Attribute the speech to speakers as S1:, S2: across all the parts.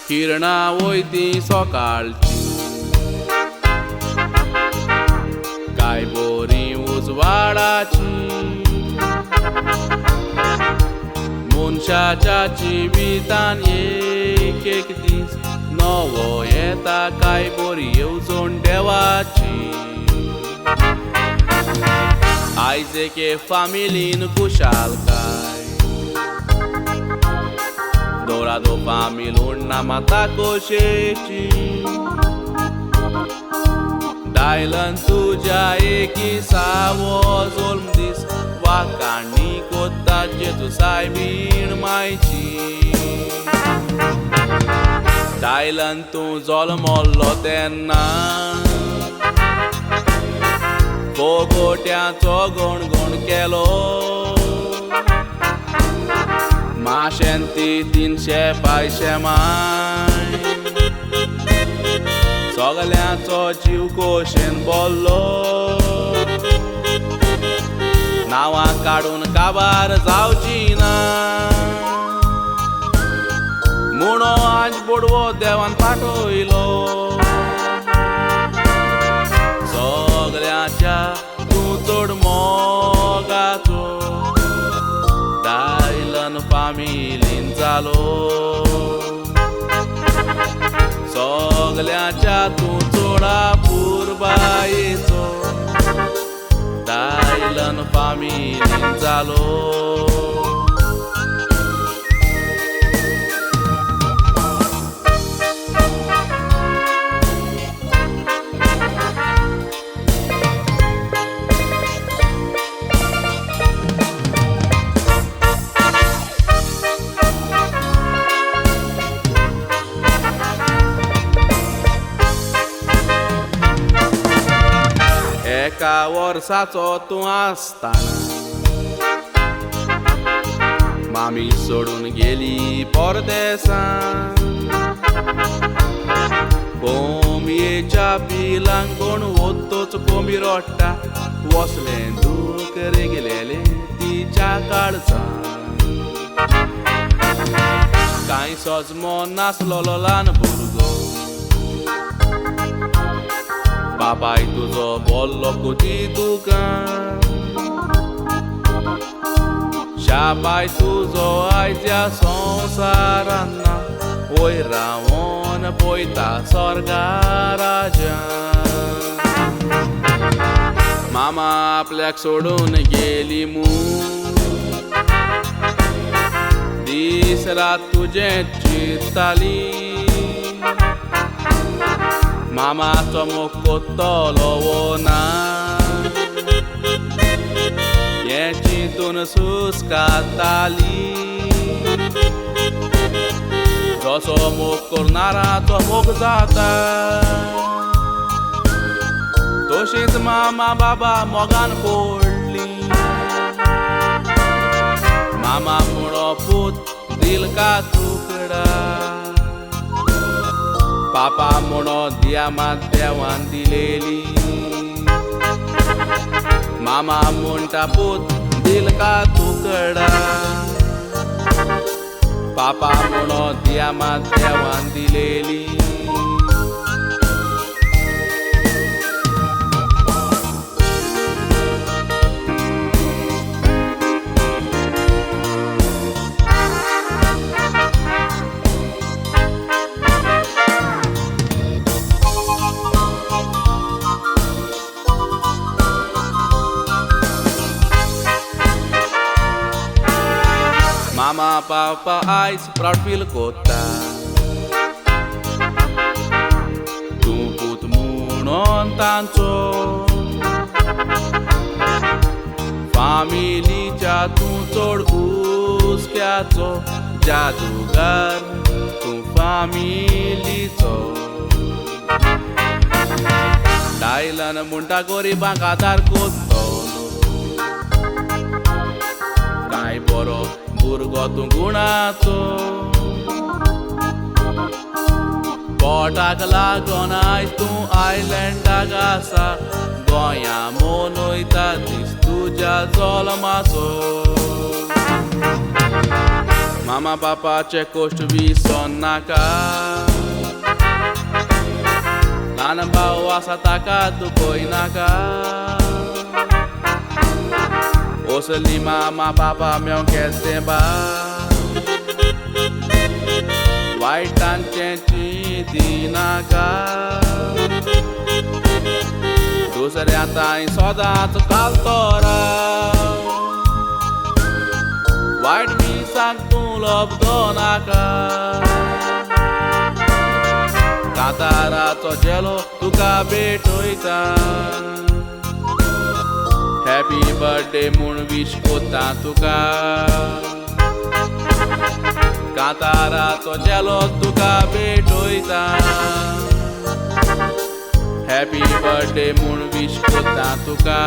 S1: किरणां वयती सकाळची काय बरी उजवाडाची मनशाच्या जिवितान एक एक दीस नवो येता काय बरी येवजण देवाची आयज एके फामिलीन खुशालकाय दोरादो फामील उण्णा माता कोशेची दायलन तुज्या एकी सावो जोल्म दीस वाकाणी कोत्ता जेजू सायबीण मायची दायलन तूं जल्मल्लो तेन्ना फोगोट्यांचो गणगण केलो माशेन ती 300 पांयशे माय सगल्यांचो जीव कोशेन बोल्लो नांवां काडून काबार जावची ना म्हणून आज बोडवो देवान पाठयलो सगल्यांच्या तूं चड मोगाचो दायलन फामिलीन जालो सगल्यांच्या तूं चड पुरबायेचो दायलन फामिलीन जालो. एका वर्साचो तूं आसतना मामी सोडून गेली परदेसान कोंबयेच्या पिलांक कोण वतच कोंबी रडटा वसलें दूक रेगलेलें तिच्या काळजान कांय सजमो नासलेलो ल्हान भुरगो बापाय तुजो बोल्लो कोती दुकान शाबाय तुजो आयज ह्या संवसारान ना वयर रावोन पळयता स्वर्गा राज्यान मामा आपल्याक सोडून गेली म्हूण दीस रात तुजें चिंतताली मामाचो मोग कोत्तलो वो ना हें चिंतून सुस्काताली जसो मोग करणाराचो मोग जाता तशीच मामा बाबा मोगान पडली मामा म्हणो पूत दिल का तुकडा पापा म्हणो दिया मात देवान दिलेली मामा म्हणटा पूत दिल का तुकडा पापा म्हणो दिया मात देवान दिलेली. मामा पापा आयज प्रावड फील कोत्ता तूं पूत म्हणून तांचो फामिलीच्या तूं चड हुस्क्याचो जादूगार तूं फामिलीचो दायलन म्हणटा गरिबांक आदार कोत्तलो काय बरो भुरगो तूं गुणाचो पोटाक लागोन आयज तूं आयलँडाक आसा गोंया मनयता दीस तुज्या जल्माचो मामा बापाचे कश्ट विसरनाका। ल्हान भाव आसा ताका दुखयनाका. असली मामा बाबा मेवंक केलें तें बा, वायटांचें चिंतिनाका. दुसऱ्या तांय सदांच घालतो राव, वायट मिसांक तूं लब्दो नाका. कांताराचो झेलो तुका भेटयता, हॅपी बर्थडे म्हूण विश कोत्ता तुका. कांताराचो झेलो तुका भेटयता, हॅपी बर्थडे म्हूण विश कोत्ता तुका.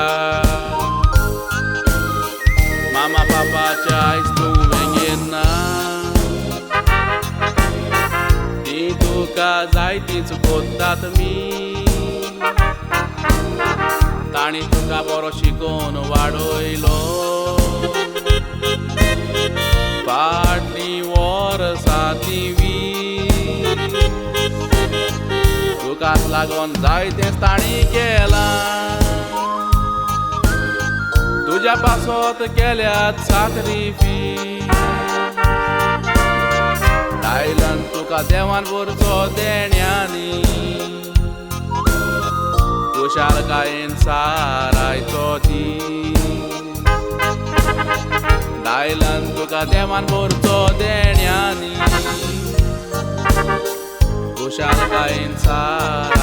S1: मामा पापाच्या आयज तूं वेंगेन ना, ती तुका जायतीच कोत्तात मी. तांणी तुका बरो शिकोवन वाडयलो, फाटलीं वर्सां ती 20. तुकाच लागोन जायतेंच तांणी केलां, तुज्या पासत केल्यात साक्रिफीस. दायलन तुका देवान व्हरचो देण्यांनी, खुशालकायेन सारायचो दीस. दायलन तुका देवान व्हरचो देण्यांनी, खुशालकायेन सार